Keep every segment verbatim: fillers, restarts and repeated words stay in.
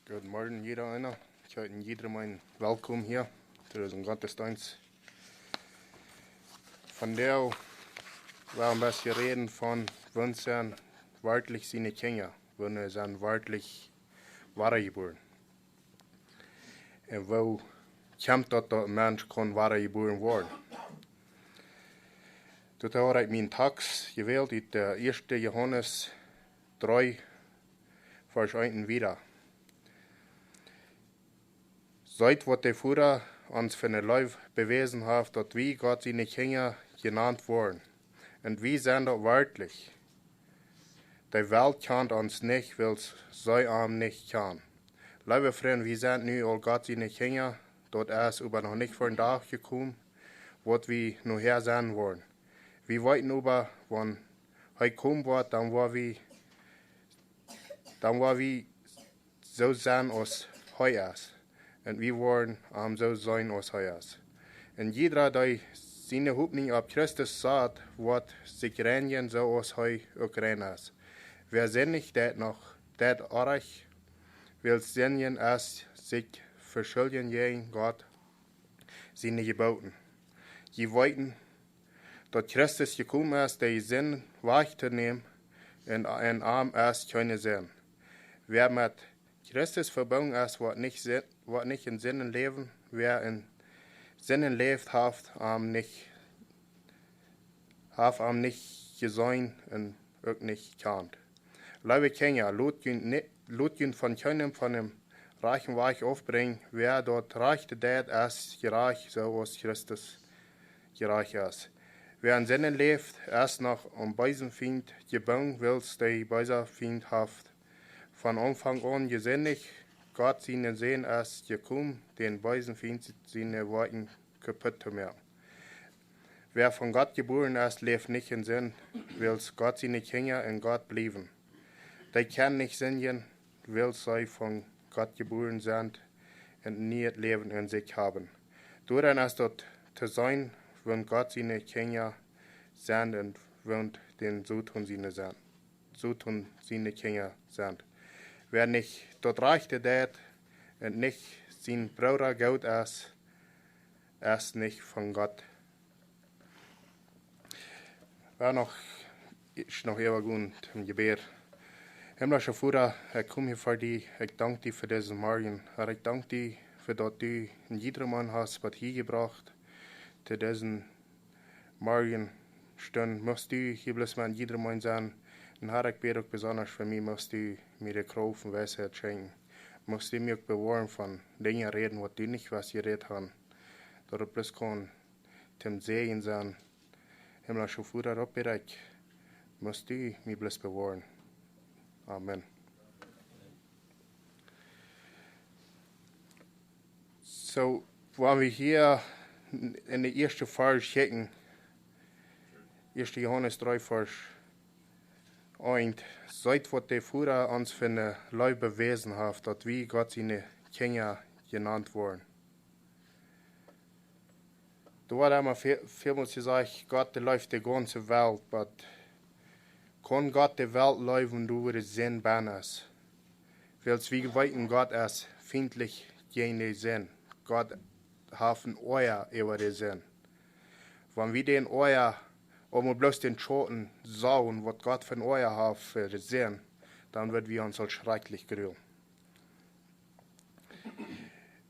Guten Morgen, jieda eena. Ekj heet jieda eenen welkom hia to disen Gottesdeenst. Vondoag well wie een bät räden von, wan sent werkjlich siene Kjinja, wan sent werkjlich wadajebuaren. Un woo kjemt daut, daut een Mensch kaun wadajebuaren woaren? Doatoo hab ekj mienen Tekjst jewält ut de ieeschte Johanes dree, Varsch eent un wieda. Seet, waut de Voda ons fa eene Leew bewäsen haft, daut wie Gott siene Kjinja jenant woaren. Un wie sent daut werkjlich. De Welt kjant ons nich, wiels see am nich kjant. Leewe Frind, wie sent nu aul Gott siene Kjinja, daut es oba noch nich ver dän Dach jekomen, waut wie nohäa sennen woaren. Wie weeten oba, wan hee komen woat, dan woa wie, dan woa wie soo sennen aus hee es. Un wie woaren am soo seenen aus hee es. Un jieda, dee siene Hopninj opp Christus sat, woat sikj reinjen soo aus hee uk rein es. Wäa sindicht, deit noch, deit orrajcht, wiels sindjen es sikj veschuljen jäajen Gott siene Jeboten. Jie weeten, daut Christus jekomen es, de Sind wajchtonämen, un en am es kjeene Sind. Wäa met Christus vebungen es, woat nich, si- woat nich en Sinden läwen. Wäa en Sinden läft, haft am nich, haft am nich jeseenen un uk nich jekjant. Leewe Kjinja, lot junt ni- lot junt von kjeenem von dän rajchten Wajch aufbrinjen. Wäa daut Rajchte deit, es jerajcht, soo aus Christus jerajcht es. Wäa en Sinden läft, es noch aum beesen Fient jebungen, wiels de beese Fient haft von Aunfank aun jesindicht. Gott sien Sän es jekomen, dän beesen Fient siene Woakjen kaputt to moaken. Wäa von Gott jebuaren es, läft nich en Sind, wiels Gott siene Kjinja en Gott bliewen. Dee kjennen nich sindjen, wiels see von Gott jebuaren sent un een nieet Läwen en sikj haben. Doaraun es daut to seenen, wan Gott siene Kjinja sent un wan dän Soton siene sent. Soton siene Kjinja sent. Wäa nich daut Rajchte deit un nich sien Brooda goot es, es nich von Gott. Wäa noch, ekj noch äwa gonen tom Jebäd. Himmlischa Voda, ekj kom hia ver die. Ekj dank die fa disen Morjen. Herr, ekj dank die fa daut du en jiedrem hast waut hia jebrocht to disen Morjenstund. Muchst du hia bloos met jiedrem sennen. Un Herr, ekj bäd uk besonda fa mie, muchst du mie de Krauft un Weisheit schenkjen. Muchst du mie uk bewoaren von Dinja räden, waut du nich west jerät han. Daut et bloos kaun tom Säajen sennen. Himmlischa Voda, doaropp bäd ekj, muchst du mie bloos bewoaren. Amen. Soo, wan wie hia en de ieeschte Varsch kjikjen, ieeschte Johanes dree, Varsch eent, seet, waut de Voda ons fa eene Leew bewäsen haft, daut wie Gott siene Kjinja jenant woaren. Doa woat emma ve- välmols jesajcht, Gott, dee leeft de gaunze Welt, oba kaun Gott de Welt leewen, doa wua de Sind bennen es? Wiels wie weeten, Gott es fientlich jäajen de Sind. Gott haft een Oaja äwa de Sind. Wan wie dän Oaja, oba bloos dän Schauten sajen, waut Gott fa een Oaja haft fa de Sind, dan woa wie ons aul schrakjlich grulen.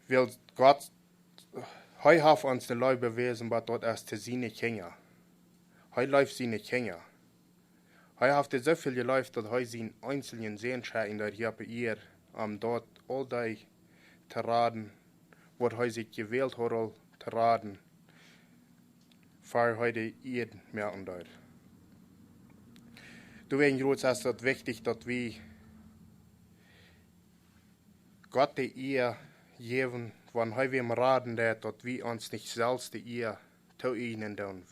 Wiels Gott, hee haft ons de Leew bewäsen, oba daut es to siene Kjinja. Hee leeft siene Kjinja. Hee haft dee soo väl jeleeft, daut hee sienen eensjen Sän schekjt, daut hee opp de Ieed, om daut aul dee to raden, waut hee sikj jewält haud aul to raden, ver hee de Ieed moaken deed. Doawäajen, Jrots, es daut wichtich, daut wie Gott de Ea jäwen, wan hee wäm raden deit, daut wie ons nich selfst de Ea tooeajnen doonen,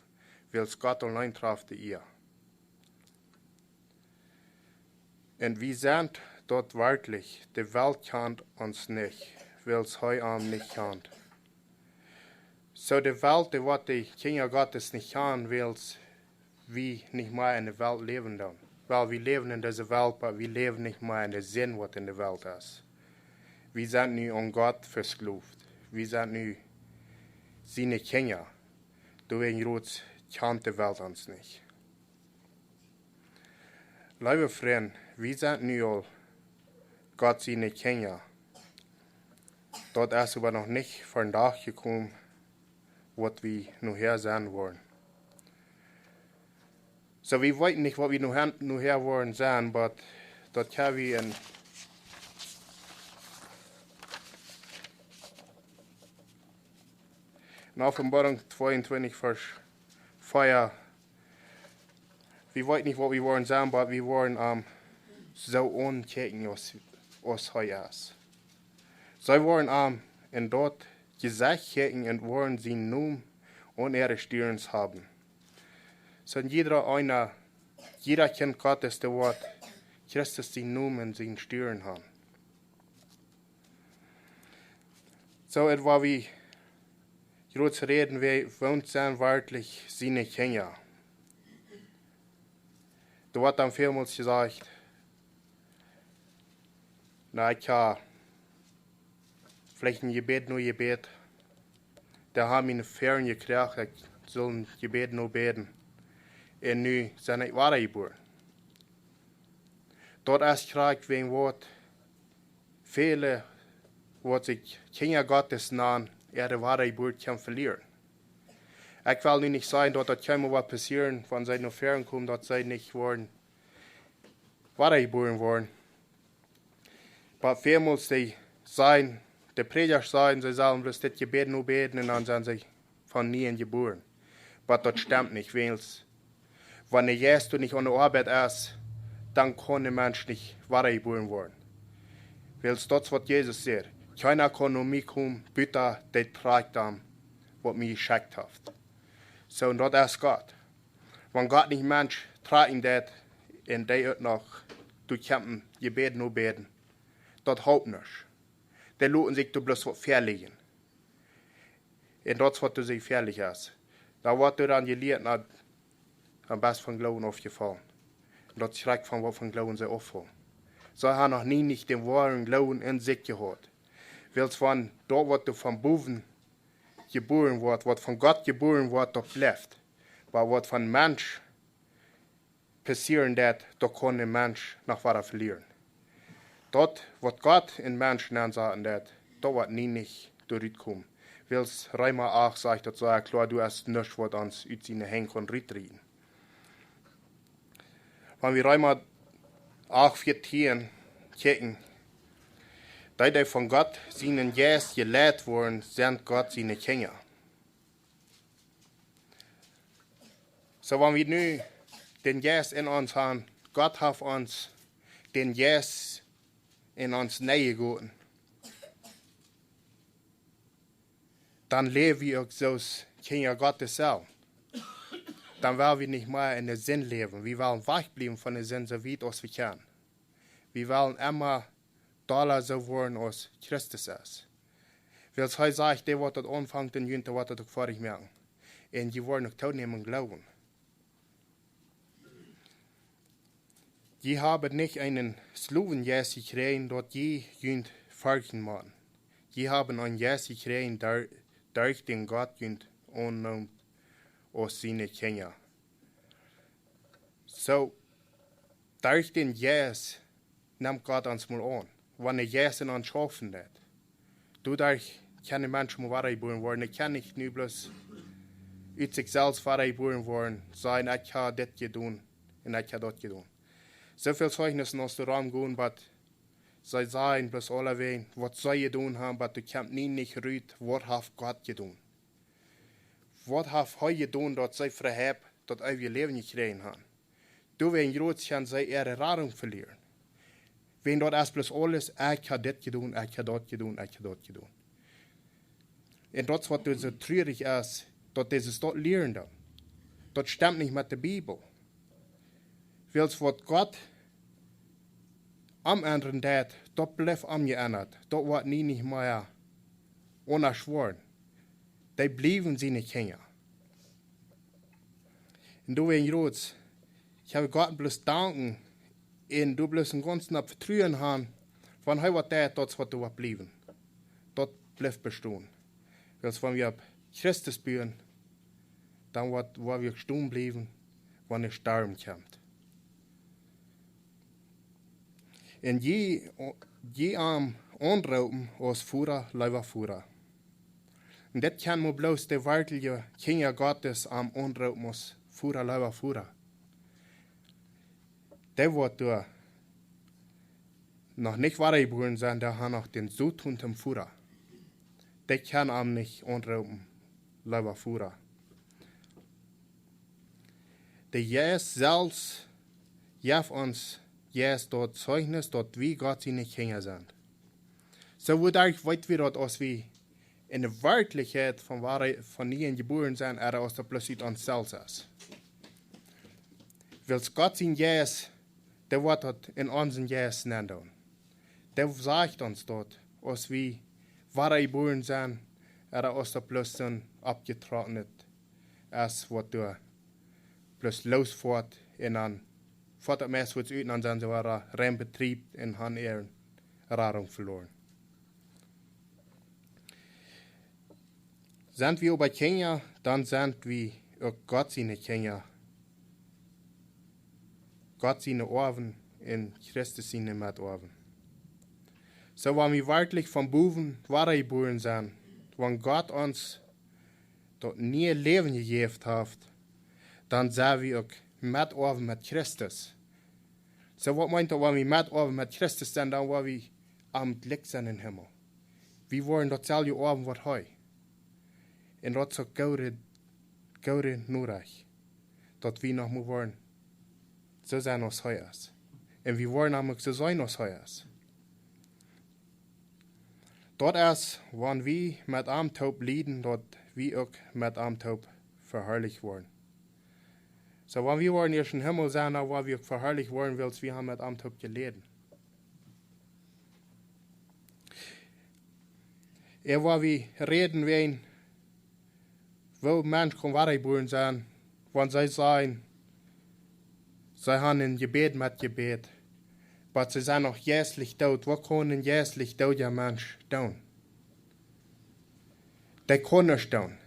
wiels Gott auleen traft de Ea. Un wie sent daut werkjlich, de Welt kjant ons nich, wiels hee am nich kjant. Soo de Welt, dee woat de Kjinja Gottes nich kjanen, wiels wie nich mea en de Welt läwen doonen. Well, wie läwen en dise Welt, oba wie läwen nich mea en de Sind, waut en de Welt es. Wie sent nu aun Gott vesklowt. Wie sent nu siene Kjinja. Doawäajen kjant de Welt ons nich. Leewe Frind, wie sent nu aul Gott siene Kjinja. Daut es oba noch nich ver dän Dach jekomen, waut wie nohäa sennen woaren. Soo, wie weeten nich, waut wie nohäa, nohäa woaren sennen, oba daut kjenn wie en, en Openboarunk tweeuntwintich, Varsch vea. Wie weeten nich, waut wie woaren sennen, oba wie woaren am soo aunkjikjen aus, aus hee es. See woaren am en daut Jesecht kjikjen un woaren sienen Nomen aun äare Stirns haben. Soo jieda eena, jieda Kjint Gottes, dee woat Christus sienen Nomen en siene Stirn haben. Soo, et woa wie groot räden, wie, wie sent werkjlich siene Kjinja. Doa woat dan välmols jesajcht, na, ekj hab veleicht een Jebäd no Jebäd, dee haben mie väaren jekjräajen, ekj sull een Jebäd no bäden. Un nu sie ekj wadajebuaren. Daut es krakjt wäajen waut väle, waut sikj Kjinja Gottes nanen, äare Wadajeburt kjennen velieren. Ekj well nu nich sajen, daut daut kjeenmol woat passieren, wan see no väaren komen, daut see nich woaren wadajebuaren woaren. Oba välmols dee sajen, de Prädjasch sajen, see sellen bloos dit Jebäd no bäden un dan sent see von nieem jebuaren. Oba daut stemt nich, wiels wan de Jeist doa nich aun de Oabeit es, dan kaun de Mensch nich wadajebuaren woaren. Wiels daut es waut Jesus säd: Kjeena kaun no mie komen, buta dee trakjt am, waut mie jeschekjt haft. Soo, un daut es Gott. Wan Gott nich Mensch trakjen deit, un dee uk noch doa kjemt een Jebäd no bäden, daut halpt nuscht. Dee loten sikj doa bloos waut väalieejen. Un daut es waut doa soo jefäalich es. Dan woat doa dan jelieet, na, dan best von Gloowen aufjefollen. Un daut schrakjt von waut von Gloowen see auffaulen. See haben noch nie nich dän woaren Gloowen en sikj jehaut. Wiels wan daut, waut doa von bowen jebuaren woat, waut von Gott jebuaren woat, daut blift. Oba waut von Mensch passieren deit, daut kaun een Mensch noch wada velieren. Daut, waut Gott en Mensch nensaten deit, daut woat nie nich doarut komen. Wiels Reema acht sajcht daut soo kloa, doa es nuscht, waut ons ut siene Henj kaun rutrieten. Wan wie Reema acht vieetieen kjikjen, dee, dee von Gott sienen Jeist jeleit woaren, sent Gott siene Kjinja. Soo, wan wie nu dän Jeist en ons haben, Gott haft ons dän Jeist en ons nenjegoten, dan läw wie uk soo aus Kjinja Gottes sellen. Dan well wie nich mea en de Sind läwen. Wie wellen wajchbliewen von de Sind soo wiet aus wie kjennen. Wie wellen emma dolla soo woaren aus Christus es. Wiels hee sajcht, dee waut daut aunfangt en junt, dee woat daut uk foadich moaken. Un jie woaren uk toonämen em Gloowen. Jie haben nich eenen Sklowenjeist jekjräajen, daut jie junt ferchten motten. Jie haben eenen Jeist jekjräajen, derch, derch dän Gott junt aunnämt aus siene Kjinja. Soo, derch dän Jeist nemt Gott ons mol aun. Wan de Jeist en ons schaufen deit, doaderch kaun een Mensch mol wadajebuaren woaren. Hee kaun nich nu bloos ut sikj selfst wadajebuaren woaren, sajen: "Ekj hab dit jedonen un ekj hab daut jedonen." Soo väl Zeichnissen aus doa romgonen, oba see sajen bloos aulawäajen, waut see jedonen haben, oba doa kjemt nie nich rut, waut haft Gott jedonen. Waut haft hee jedonen, daut see vehept daut eewje Läwen jekjräajen haben? Doawäajen kjennen see äare Radunk velieren. Wiels daut es bloos aules: "Ekj hab dit jedonen, ekj hab daut jedonen, ekj hab daut jedonen." Un daut es waut soo trurich es, daut dise Staut lieren dan. Daut stemt nich met de Bibel. Wiels waut Gott aum endren deit, daut blift onjeendat. Daut woat nie nich mea aundasch woaren. Dee bliewen siene Kjinja. Un doawäajen, Joods, ekj well Gott bloos danken un doa bloos een gaunz Vetruen haben, Wan hee waut deit, daut es waut doa woat bliewen. Daut blift bestonen. Wiels wan wie opp Christus buen, dan woat, woa wie uk stonen bliewen, wan de Storm kjemt. Un jie, jie am aunroopen aus Voda, leewa Voda. Un dit kjennen mau bloos de werkjliche Kjinja Gottes am aunroopen aus Voda, leewa Voda. Dee waut doa noch nich wadajebuaren sent, dee haben noch dän Soton toom Voda. Dee kjennen am nich aunroopen, leewa Voda. De Jeist selfst jeft ons, Jeist daut Zeichnis, daut wie Gott siene Kjinja sent. Soo, wuaderch weet wie daut, aus wie en de Werkjlichkjeit von wada, von nie jebuaren sent, ooda aus daut bloos ut ons selfst es? Wiels Gott sien Jeist, dee woat daut en onsen Jeist nenndoonen. Dee sajcht ons daut, aus wie wadajebuaren sent, ooda aus daut bloos soon oppjetrocknet es, waut doa bloos losfoat un dan foat daut meist waut ut un dan sent see wada rein betriebt un haben äare Radunk veloaren. Sent wie oba Kjinja, dan sent wie uk Gott siene Kjinja, Gott siene Oawen un Christus siene Metoawen. Soo, wan wie werkjlich von bowen wadajebuaren sent, wan Gott ons daut niee Läwen jejäft haft, dan sent wie uk Metoawen met Christus. Soo, waut meent daut, wan wie Metoawen met Christus sent, dan woa wie aum Jlikj sennen em Himmel. Wie woaren daut selwje haben waut hee. Un daut es uk goode, goode Norecht, daut wie noch mol woaren soo sennen aus hee es. Un wie woaren am uk soo seenen aus hee es. Daut es, wan wie met am toop lieden, daut wie uk met am toop veharlicht woaren. Soo, wan wie woaren ieescht em Himmel sennen, dan woa wie uk veharlicht woaren, wiels wie haben met am toop jeläden. Ea woa wie räden wäajen, woo Mensch kaun wadajebuaren sennen, wan see sajen, see haben een Jebäd metjebät, oba see sent noch jeistlich doot. Waut kaun een jeistlich doodja Mensch doonen? Dee kaun nuscht doonen.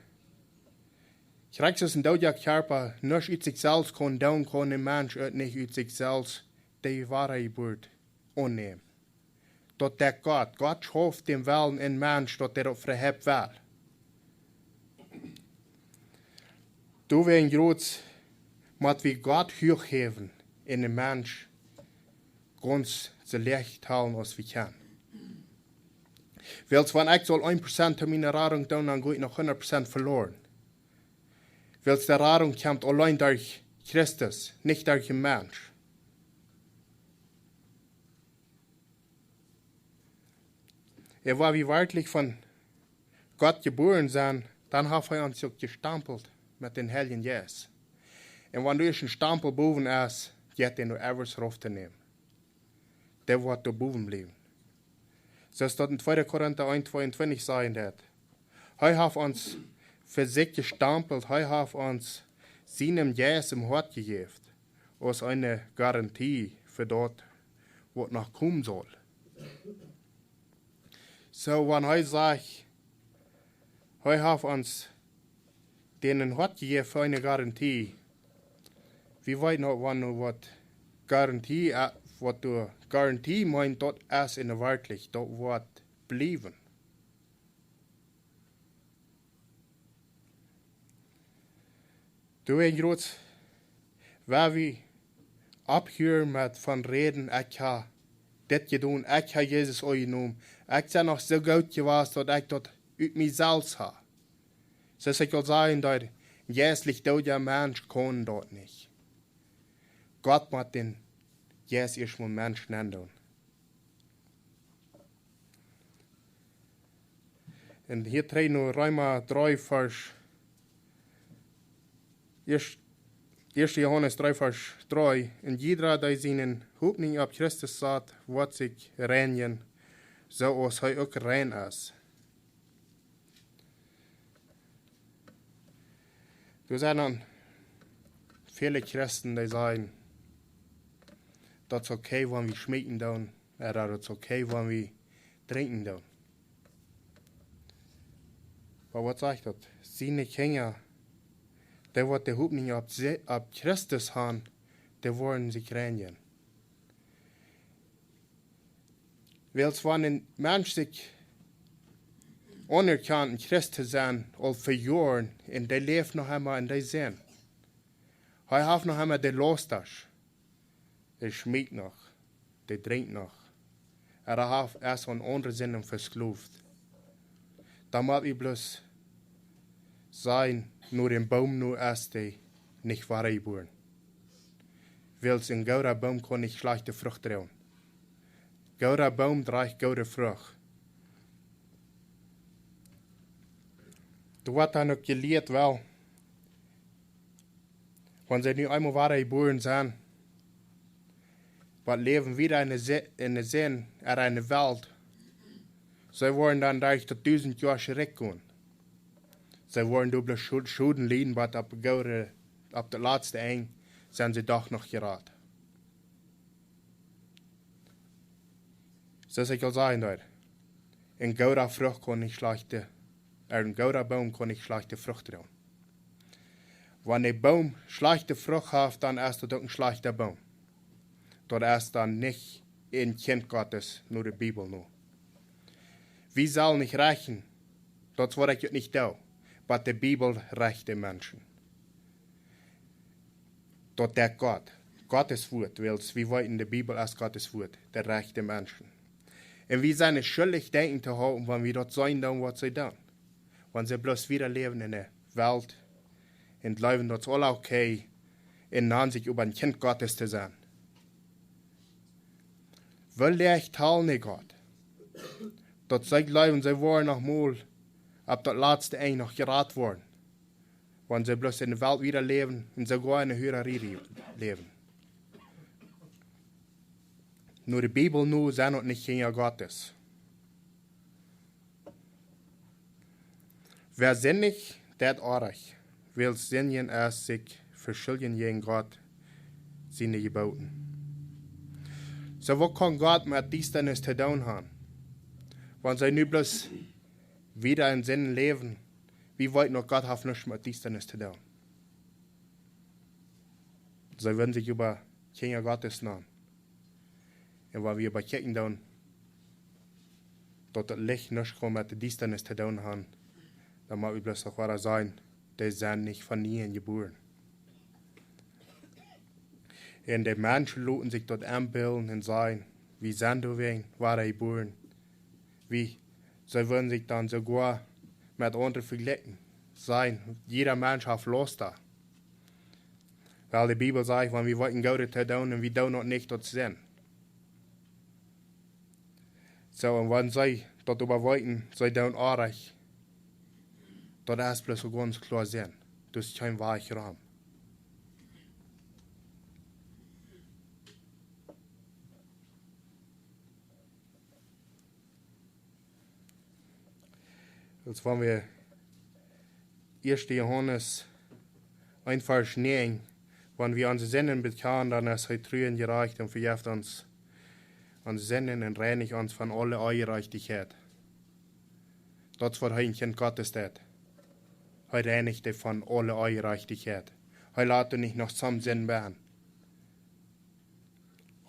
Krakjt soo aus een doodja Kjarpa nuscht ut sikj selfst kaun doonen, kaun een Mensch uk nich ut sikj selfst de Wadajeburt aunnämen. Daut deit Gott. Gott schauft dän Wellen em Mensch, daut dee daut fa am well. Doawäajen, jrods, mott wie Gott huach häwen un dän Mensch gaunz soo läach hoolen aus wie kjennen. Wiels wan ekj saul een Prozent to miene Radunk doonen, dan go ekj noch hundat Prozent veloaren. Wiels de Radunk kjemt auleen derch Christus, nich derch een Mensch. Un wan wie werkjlich von Gott jebuaren sent, dan haft hee ons uk jestampelt met dän Heiljen Jeist. Un wan doa een Stampel bowen es, jeit dee no ever rauf to nämen. Dee woat doa bowen bliewen. Soo aus daut en tweede Korinta eent tweeuntwintich sajen deit. Hee haft ons fa sikj jestampelt, hee haft ons sienen Jeist em Hoat jejäft, aus eene Garantie fa daut, waut noch komen saul. Soo, wan hee sajcht, hee haft ons dän em Hoat jejäft fa eene Garantie, wie weeten uk, wan waut Garantie, ä, waut de Garantie meent, daut es en de Werkjlichkjeit, daut woat bliewen. Doawäajen, jrods, wan wie opphieren met von räden, ekj hab dit jedonen, ekj hab Jesus aunjenomen, ekj sie noch soo goot jewast, daut ekj daut ut mie selfst hab. Soo aus ekj aul säd, daut een jeistlich doodja Mensch kaun daut nich. Gott mott dän Jeist ieescht mol em Mensch nenndoonen. Un hia trigj no Reema dree Varsch, ieescht, ieeschte Johanes dree Varsch dree: Un jiedra, dee siene Hopninj opp Christus sat, woat sikj reinjen, soo aus hee uk rein es. Doa sent dan väle Christen, dee sajen, daut es okay, wan wie schmeekjen doonen, Ooda daut es okay, wan wie drinkjen doonen. Oba waut sajcht daut? Siene Kjinja, dee waut de Hopninj opp, se- opp Christus han, dee woaren sikj reinjen. Wiels wan een Mensch sikj aunerkjant, een Christ to sennen, aul fa Joaren, un dee läft noch emma en de Sind. Hee haft noch emma de Lostasch. Hee schmeekjt noch, dee drinkjt noch. Ooda haft, es aun aundre Sinden vesklooft. Dan mott wie bloos sajen, no dän Boom no es dee nich wadajebuaren. Wiels een gooda Boom kaun nich schlajchte Frucht droagen. Gooda Boom drajcht goode Frucht. Doa woat dan uk jelieet, well, wan see nu eemol wadajebuaren sent, waut läwen wada en de Si-, en de Sind, ooda en de Welt, see woaren dan derch daut dusent Joa Rikj gonen. See woaren doa bloos Scho-, Schoden lieden, oba opp goode, opp daut latste Enj sent see doch noch jerat. Soo aus ekj aul säd, een gooda Frucht kaun nich schlajchte, ooda een gooda Boom kaun nich schlajchte Frucht droagen. Wan een Boom schlajchte Frucht haft, dan es daut uk een schlajchta Boom. Daut es dan nich een Kjint Gottes no de Bibel no. Wie sellen nich rechten, daut es waut ekj uk nich doo, oba de Bibel recht de Menschen. Daut deit Gott. Gottes Wuat, wiels wie weeten, de Bibel es Gottes Wuat, dee recht de Menschen. Un wie sent nich schuldich, denkjen to haben, wan wie daut seenen doonen, waut see doonen. Wan see bloos wada läwen en de Welt un jleewen, daut es aul okay, un nanen sikj oba een Kjint Gottes to sennen. Woo leicht talen dee Gott? Daut see jleewen, see woaren noch mol opp daut latste Enj noch jerat woaren, wan see bloos en de Welt wada läwen un soogoa en de Hurarie läwen. No de Bibel no sent daut nich Kjinja Gottes. Wäa sindicht, deit oajch, wiels sindjen es sikj veschuljen jäajen Gott siene Jebooten. Soo, waut kaun Gott met Diestanis to doonen haben? Wan see nu bloos wada en Sind läwen, wie weeten noch, Gott haft nuscht met Diestanis to doonen. See wudden sikj oba Kjinja Gottes nanen. Un wan wie bekjikjen dan, daut daut Licht nuscht kaun met de Diestanis to doonen haben, dan mott wie bloos noch wada sajen, dee sent nich von nieem jebuaren. Un de Menschen loten sikj daut enbilden un sajen, wie sent doawäajen wada jebuaren. Wie, see wudden sikj dan soogoa met aundre vejlikjen. Sajen, jieda Mensch haft Losta. Well, de Bibel sajcht, wan wie weeten Goodet to doonen un wie doonen daut nich, daut es Sind. Soo, un wan see daut äwa weeten, see doonen oajch, daut es bloos gaunz kloa Sind. Daut es kjeen Wajch rom. Aus wan wie ieeschte Johanes eent Varsch näajen, wan wie onse Sinden bekjanen, dan es hee tru un jerajcht un vejeft ons onse Sinden un reinicht ons von aule Onjerajchtichkjeit. Daut es waut hee een Kjint Gottes deit. Hee reinicht die von aule Onjerajchtichkjeit. Hee lat die nich noch toom Sind brinjen.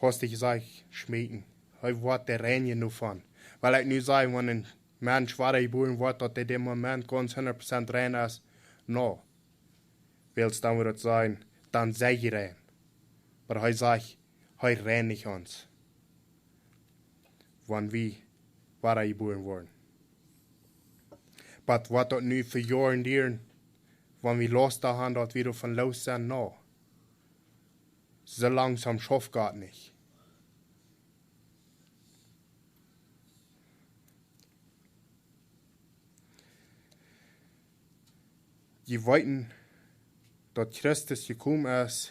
Hast du jesajcht, schmeekjen. Hee woat die reinjen doavon. Well ekj nu sajen, wan een Mensch wada jebuaren woat, daut hee dän Moment gaunz hundat Prozent rein es? No. Wiels dan wudd daut sennen, dan sie jie rein. Oba hee sajcht, hee reinicht ons, wan wie wada jebuaren woaren. Oba woat daut nu fa Joaren dieren, wan wie Losta haben, daut wie doavon loos sent? No. Soo langsom schauft Gott nich. Jie weeten, daut Christus jekomen es,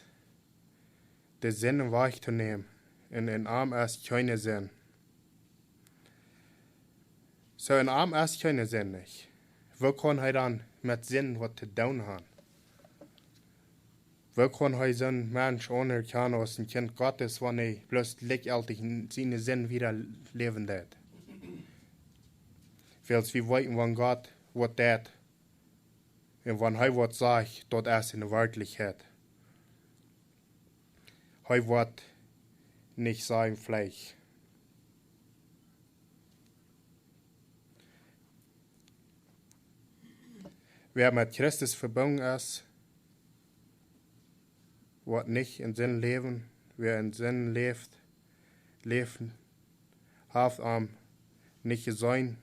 de Sind wajchtonämen, un en am es kjeene Sind. Soo, en am es kjeene Sind nich. Woo kaun hee dan met Sind waut to doonen haben? Woo kaun hee soon Mensch aunerkjanen aus een Kjint Gottes, wan hee bloos jlikjjeltich en siene Sind wieda läwen deit? Wiels wie weeten, wan Gott waut deit, un wan hee waut sajcht, daut es enne Werkjlichkjeit. Hee woat nich sajen Fleesch. Wäa met Christus vebungen es, woat nich en Sind läwen. Wäa en Sind läft, läft, haft am nich jeseenen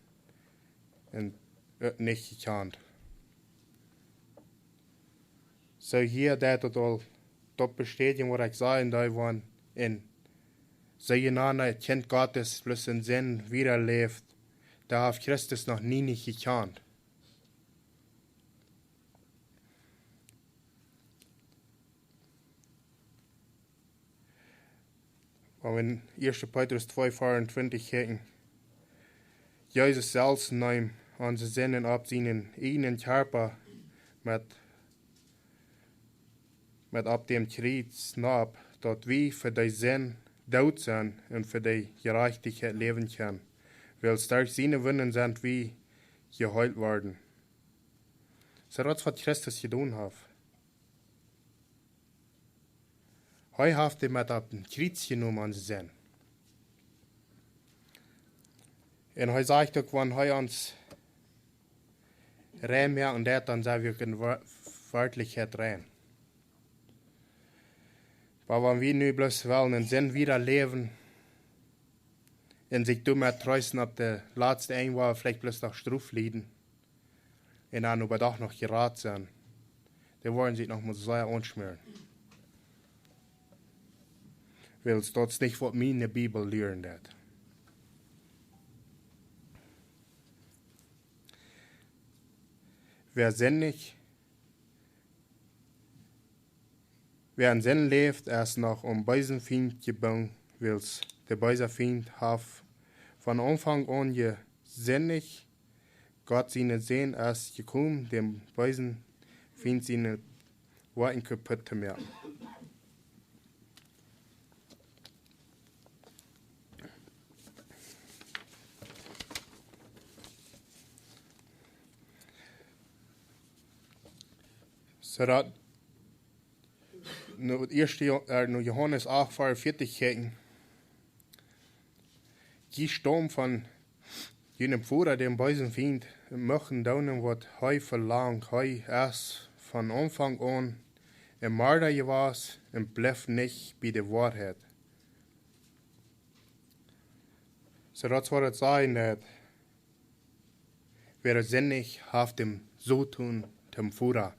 un uk nich jekjant. Soo hia deit daut aul daut bestädjen, waut ekj säd, daut wan een soojenaunt Kjint Gottes bloos en Sind wieda läft, dee haft Christus noch nie nich jekjant. Wan wie en Ieeschte Petrus twee veeruntwintich kjikjen, Jesus selfst neem onse Sinden opp sienen eejnen Kjarpa met, met opp däm Kjriez nopp, daut wie fa dee Sind doot sent un fa dee Jerajchtichkjeit läwen kjennen. Wiels derch siene Wunden sent wie jeheelt worden. Soo daut es waut Christus jedonen haft. Hee haft am met opp dän Kjriez jenomen, onse Sind. Un hee sajcht uk, wan hee ons rein moaken deit, dan sent wie uk en Wer-, Werkjlichkjeit rein. Oba wan wie nu bloos wellen en Sind wieda läwen un sikj doamet treesten, opp de latste Enj woa wie veleicht bloos noch Strof lieden un dan oba doch noch jerat sennen, dee woaren sikj noch mol sea aunschmäaren. Wiels daut es nich waut miene Bibel lieren deit. Wäa sindich, wäa en Sind läft, es noch aum beesen Fient jebungen, wiels de beese Fient haft von Aunfank aun jesindicht. Gott sien Sän es jekomen, däm beesen Fient siene Woakjen kaputt to moaken. Soo daut, no, ieeschte Jo-, äh, no Johanes acht veeruntwintich kjikjen. Jie staumen von junen Voda, däm beesen Fient, un muchten doonen waut hee velangt. Hee es von Aunfank aun een Marda jewast un blift nich bie de Woarheit. Soo daut es waut et sajen deit. Wäa sindicht, haft dän Soton tom Voda.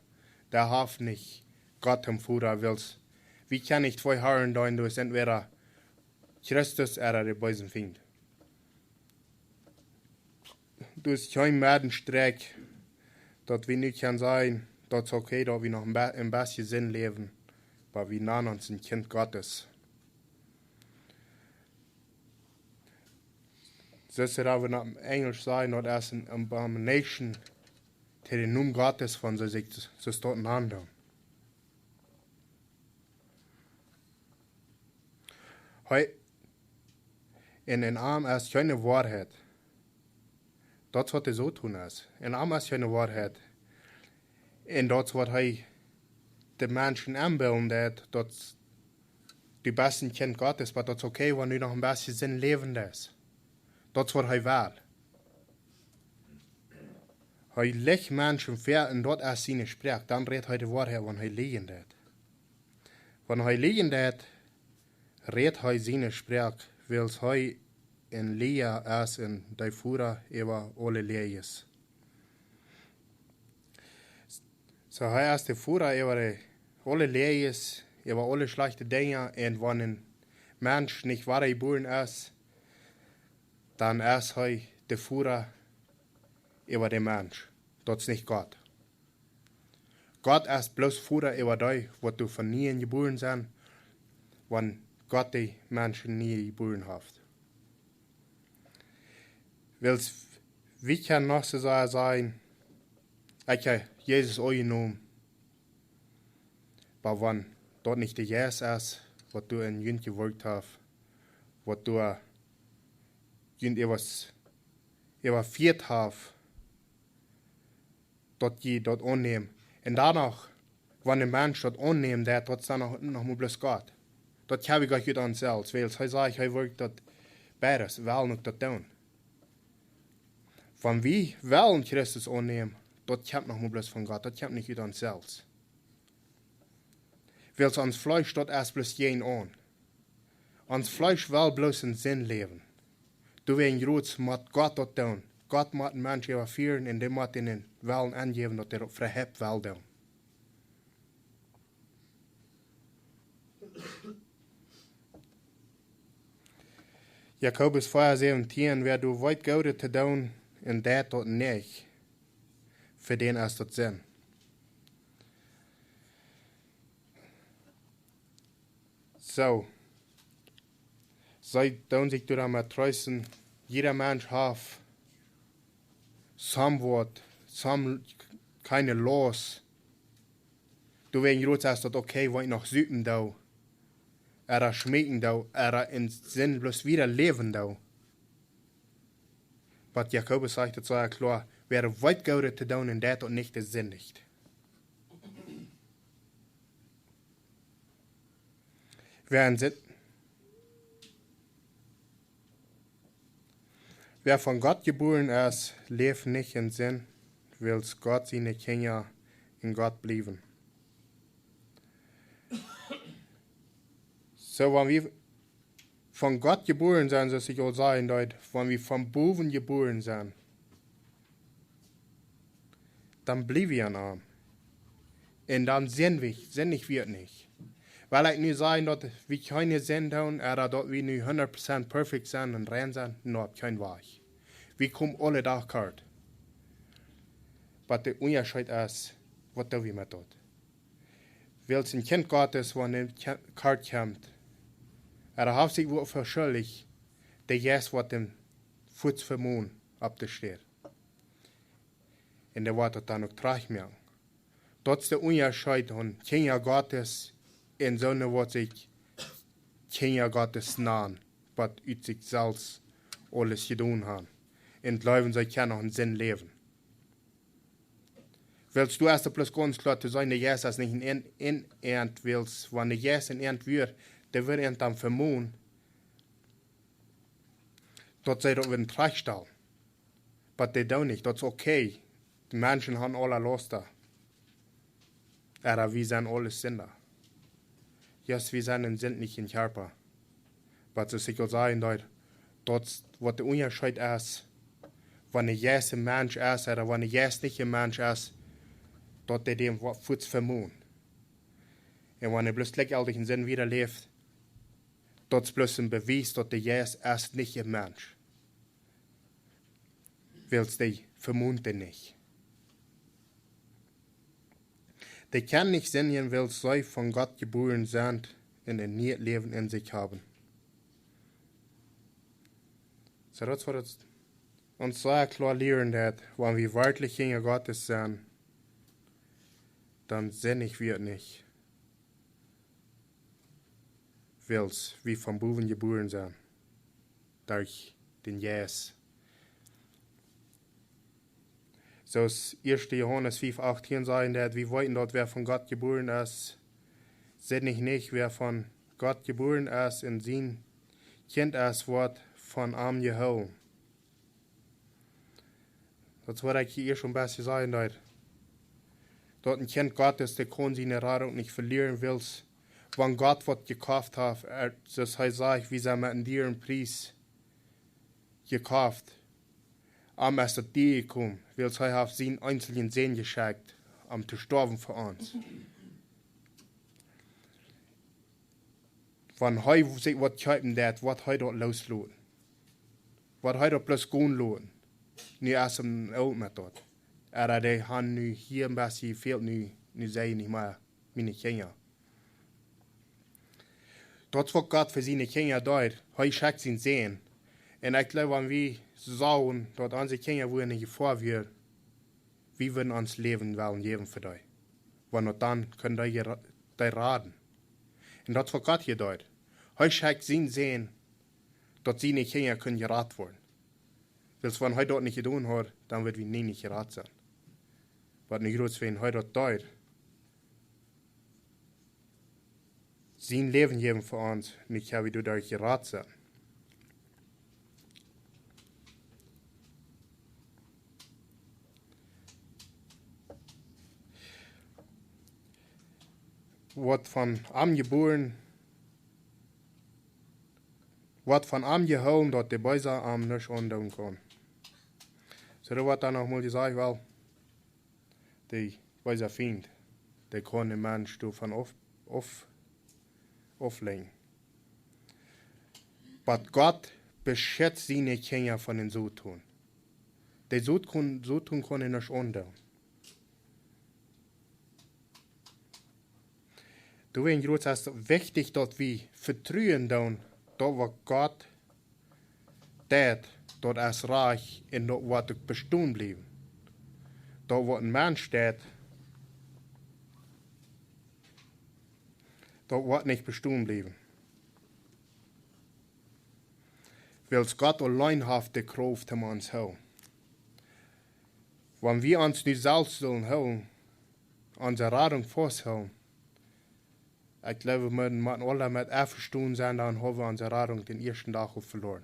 Dee haft nich Gott tom Voda, wiels wie kjennen nich twee Harn deenen, daut es entwäda Christus ooda de beese Fient. Daut es kjeen Meddenstrakj, daut wie nu kjennen sajen, daut es okay, daut wie noch een be-, een bät Sind läwen, oba wie nanen ons een Kjint Gottes. Soo aus wie daut opp Enjlisch sajen, daut es an abomination to dän Nomen Gottes, wan see sikj soo, soo nanen doonen. Hee, un en am es kjeene Woarheit. Daut es waut de Soton es. En am es kjeene Woarheit. Un daut es waut hee de Menschen enbillen deit, daut du best een Kjint Gottes, oba daut es okay, wan du noch een bät Sind läwen deist. Daut es waut hee well. Hee liecht Menschen väa un daut es siene Sproak. Dan rät hee de Woarheit, wan hee liejen deit. Wan hee liejen deit, rät hee siene Sproak, wiels hee een Läajna es un de Voda äwa aule Läajes. Soo, hee es de Voda äwa de, aule Läajes, äwa aule schlajchte Dinja, un wan een Mensch nich wada jebuaren es, dan es hee de Voda äwa dän Mensch. Daut es nich Gott. Gott es bloos Voda äwa dee, waut doa von nieem jebuaren sent, wan Gott de Menschen nie jebuaren haft. Wiels, wie kjennen noch soo sajen, ekj hab Jesus aunjenomen. Oba wan daut nich de Jeist es, waut doa en junt jewirkjt haft, waut doa junt äwa, äwafieet haft, daut jie daut aunnämen. Un dan noch, wan een Mensch daut aunnämen deit, daut es dan noch, noch mau bloos Gott. Daut hab wie Gott jie dan selfst, wiels hee sajcht, hee wirkjt daut beides, well uk daut doonen. Wan wie wellen Christus aunnämen, daut kjemt noch mau bloos von Gott, daut kjemt nich ut ons selfst. Wiels ons Fleesch, daut es bloos jäajen aun. Ons Fleesch well bloos en Sind läwen. Doawäajen jrods mott Gott daut doonen. Gott mott een Mensch äwafieren un dee mott am dän Wellen aunjäwen, daut hee daut fa am well doonen. Jakobus vea säwentieen: Wäa doa weet Goodet to doonen un deit daut nich, fa dän es daut Sind. Soo. See doonen sikj doamet treesten, jieda Mensch haft somewhat, some kind of laws. Doawäajen jrods es daut okay, wan ekj noch supen doo, ooda schmeeken doo, ooda en Sind bloos wieda läwen doo. Oba Jakobus sajcht daut sea kloa: Wäa weet Goodet to doonen un deit daut nich, dee sindicht. Wäa en Sind, wäa von Gott jebuaren es, läft nich en Sind, wiels Gott siene Kjinja en Gott bliewen. Soo, wan wie von Gott jebuaren sent, soo aus ekj aul säd, daut, wan wie von bowen jebuaren sent, dan bliew wie aun am. Un dan sent wie, sent wie nich. Well ekj nu sajen, daut wie kjeene Sind doonen, ooda daut wie nu hundat Prozent perfekt sent un rein sent? Nä, opp kjeen Wajch. Wie komen aule Dach kort. Oba de Unjascheet es, waut doo wie met daut? Wiels een Kjint Gottes, wan et kje-, kort kjemt, ooda haft sikj waut veschuldicht, de Jeist woat am fuaz vemonen opp de Städ. Un dee woat daut dan uk trajcht moaken. Daut es de Unjascheet von Kjinja Gottes un soone, waut sikj Kjinja Gottes nanen, waut ut sikj selfst aules jedonen haben un jleewen, see kjennen noch en Sind läwen. Wiels doa es et bloos gaunz kloa to seenen, de Jeist es nich en, en, en an, wiels wan de Jeist en an wia, dee wudd an dan vemonen, daut see daut wudden trajchtstalen. Oba dee doonen nich, daut es okay. De Menschen haben aule Lausten. Ooda wie sent aule Sinda. Yes, wie sent en sindlichen Kjarpa. Oba soo aus ekj aul säd, daut, daut waut de Unjascheet es, wan de Jeist en Mensch es, ooda wan de Jeist nich en Mensch es, daut dee däm woat fuaz vemonen. Un wan hee bloos jlikjjeltich en Sind wieda läft, daut es bloos een Bewies, daut de Jeist es nich en Mensch. Wiels dee vemont dee nich. Dee kjennen nich sindjen, wiels see von Gott jebuaren sent un een nieet Läwen en sikj haben. Soo, daut es waut et ons sea kloa lieren deit, wan wie werkjlich Kjinja Gottes sent, dan sindj wie nich. Wiels wie von bowen jebuaren sent, derch dän Jeist. Soo aus ieeschte Johanes fiew achttieen sajcht, daut wie weeten, daut wäa von Gott jebuaren es, sindjt nich, wäa von Gott jebuaren es un sien Kjint es, woat von am jehoolen. Daut es waut ekj hia ieescht een bät säd, daut, daut een Kjint Gottes, dee kaun siene Radunk nich velieren, wiels wan Gott waut jekoft haft, hee, soo aus hee sajcht, wie sent met een dieren Pries jekoft. Am es daut dia jekomen, wiels hee haft sienen eensjen Sän jeschekjt, om to stoawen fa ons. Wan hee sikj waut kjeepen deit, woat hee daut loosloten. Woat hee daut bloos gonen loten. Nu es am oolt met daut. Ooda dee han nu hia een bät fält nu, nu sent dee nich mea miene Kjinja. Daut es waut Gott fa siene Kjinja deit. Hee schekjt sienen Sän. Un ekj jleew, wan wie sajen, daut onse Kjinja wudden en Jefoa wieren, wie wudden ons Läwen wellen jäwen fa dee. Wan daut dan kunn dee jera-, dee raden. Un daut es waut Gott hia deed. Hee schekjt sienen Sän, daut siene Kjinja kunnen jerat woaren. Wiels wan hee daut nich jedonen haud, dan wudd wie nie nich jerat sennen. Waut nu groot, wan hee daut deed, sien Läwen jäwen fa ons, nu kjenn wie doaderch jerat sennen. Woat von am jebuaren, woat von am jehoolen, daut de Beesa am nuscht aundoonen kaun. Soo, daut woat dan noch mol jesajcht, well, de beesa Fient, dee kaun dän Mensch doavon auf, auf, auflenjen. Oba Gott beschitzt siene Kjinja von dän Soton. De Soton, Soton kaun am nuscht aundoonen. Doawäajen, Jroots, es et wichtich, daut wie vetruen doonen, daut waut Gott deit, daut es rajcht un daut woat uk bestonen bliewen. Daut waut een Mensch deit, daut woat nich bestonen bliewen. Wiels Gott auleen haft de Krauft, om ons to hoolen. Wan wie ons nu selfst sellen hoolen, onse Radunk fausthoolen, ekj jleew, wie motten, motten aule met envestonen sennen, dan haben wie onse Radunk dän ieeschten Dach aul veloaren.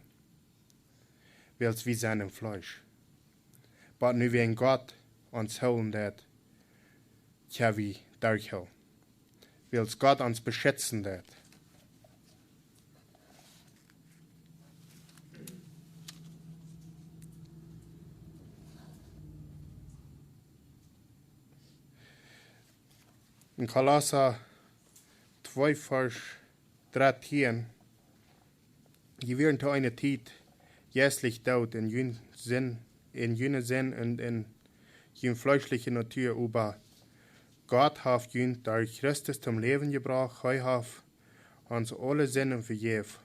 Wiels wie sent em Fleesch. Oba nu, wan Gott ons hoolen deit, kjenn wie derchhoolen. Wiels Gott ons beschitzen deit. En Kolossa twee, Varsch drettieen: Jie wieren to eene Tiet jeistlich doot en june Sind, en june Sind un en june fleeschliche Natua, oba Gott haft junt derch Christus toom Läwen jebrocht. Hee haft ons aule Sinden vejäft.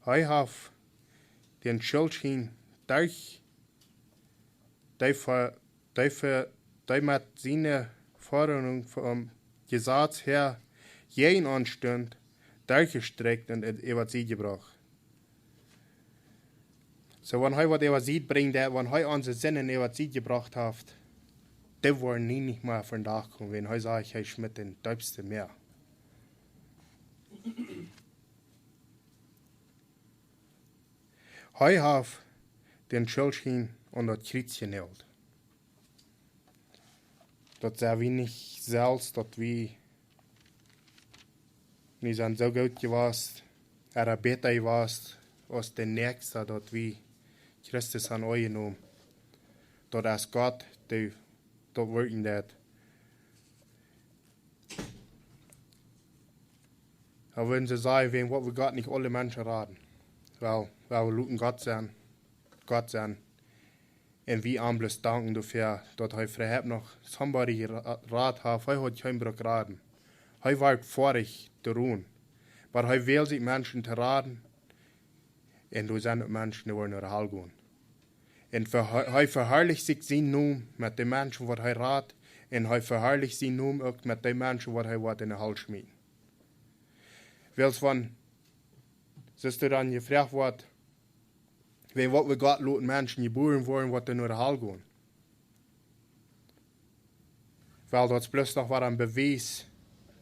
Hee haft dän Schuldschien derch dee ver-, dee ver-, dee met siene Forderungen vom Jesaz häa jäajen ons stunt, derchjestrakjt un äwa de Sied jebrocht. Soo, wan hee waut äwa de Sied brinjen deit, wan hee onse Sinden äwa de Sied jebrocht haft, dee woaren nie nich mea vondoag komen, wan hee sajcht, hee schmitt em deepsten Mäa. Hee haft dän Schuldschien aun daut Kjriez jenäajelt. Daut sent wie nich selfst, daut wie nu sent soo goot jewast, ooda bäta jewast aus de Näakjsta, daut wie Christus han aunjenomen. Daut es Gott, dee daut werkjen deit. Oba wan see sajen, wan woat Gott nich aule Menschen raden? Well, wie loten Gott sennen, Gott sennen. Un wie am bloos danken doafäa, daut hee veleicht noch somebody jera-, jerat haft. Hee haud kjeen Bruck raden. Hee wia foadich to roden. Oba hee well sikj Menschen to raden. Un doa sent uk Menschen, dee woaren no de Hal gonen. Un ve-, hee, hee veharlicht sikj sienen Nomen met de Menschen, waut hee rat. Un hee veharlicht sienen Nomen uk met de Menschen, waut hee woat en de Hal schmieten. Wiels wan, soo aus doa dan jefroacht woat, wan woat Gott loten Menschen jebuaren woaren, waut dan no de Hal gonen? Well, daut es bloos noch waut een Bewies,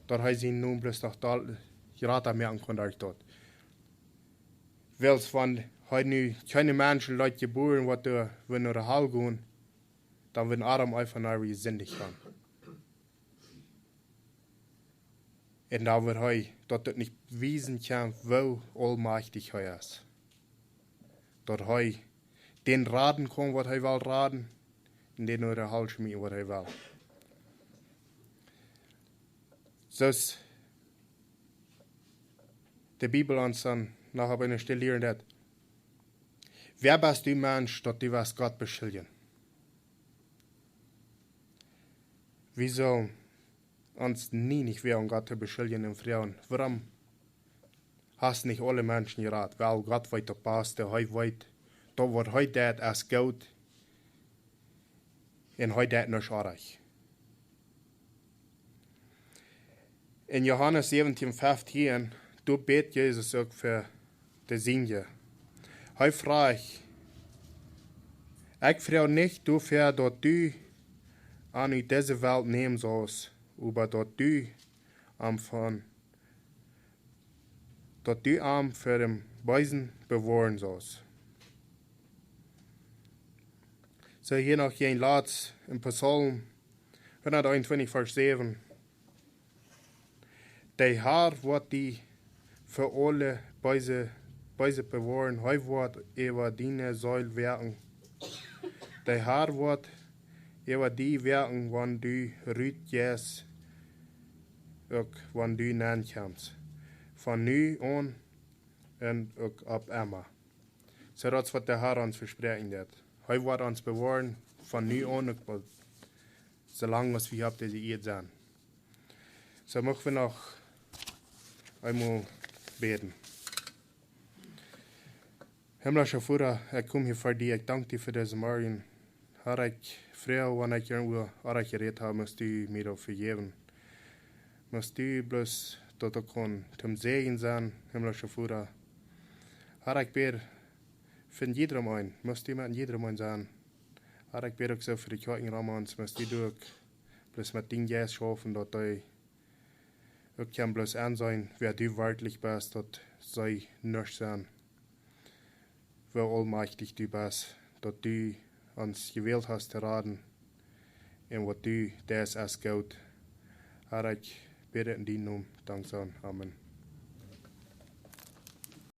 daut hee sienen Nomen bloos noch doa jrata moaken kaun derch daut. Wiels wan hee nu kjeene Menschen leet jebuaren, waut doa wudden no de Hal gonen, dan wudd Adam eefach nich jesindicht haben. Un dan wudd hee daut uk nich bewiesen kjennen, woo aulmajchtich hee es. Daut hee dän raden kaun, waut hee well raden, un dän no de Hal schmieten, waut hee well. Soo aus de Bibel ons dan noch opp eene Städ lieren deit: Wäa best du, Mensch, daut du wurscht Gott beschuljen? Wie sellen ons nie nich woagen, Gott to beschuljen un froagen: Wuarom hast nich aule Menschen jerat? Well, Gott weet daut baste, hee weet daut, waut hee deit, es goot. Un hee deit nuscht oajch. En Johanes säwentieen feftieen, doa bät Jesus uk fa de Sinda. Hee fruach: Ekj fruach nich doafäa, daut du an ut dise Welt nämen saust, oba daut du am von, daut du am fa däm Beesen bewoaren saust. Soo, hia noch een latst en Psalm hundateenuntwintich, Varsch säwen. De Har woat die fa aule Beese, Beese bewoaren, hee woat äwa diene Seel woaken. De Har woat äwa die woaken, wan du rut jeist, uk wan du nenkjemst. Von nu aun un uk opp emma. Soo, daut es waut de Har ons vespräakjen deed. Hee woat ons bewoaren von nu aun uk bat, soo lang aus wie opp dise Ieed sent. Soo, mucht wie noch eemol bäden. Himmlischa Voda, ekj kom hia ver die. Ekj dank die fa disen Morjen. Har, ekj fruach, wan ekj irjentwua orrajcht jerät hab, must du mie daut vejäwen. Must du bloos daut uk kaun toom Säajen sennen, himmlischa Voda. Har, ekj bäd fa jiedrem eenen, must du met jiedrem eenen sennen. Har, ekj bäd uk soo fa de Kjoakjen rom ons, must du doa uk bloos met dienen Jeist schaufen, daut dee uk kjennen bloos enseenen, wäa du werkjlich best, daut see nuscht sent, woo aulmajchtich du best, daut du ons jewält hast to raden, un waut du deist es goot. Har, ekj bäd en dienen Nomen, dankscheen. Amen.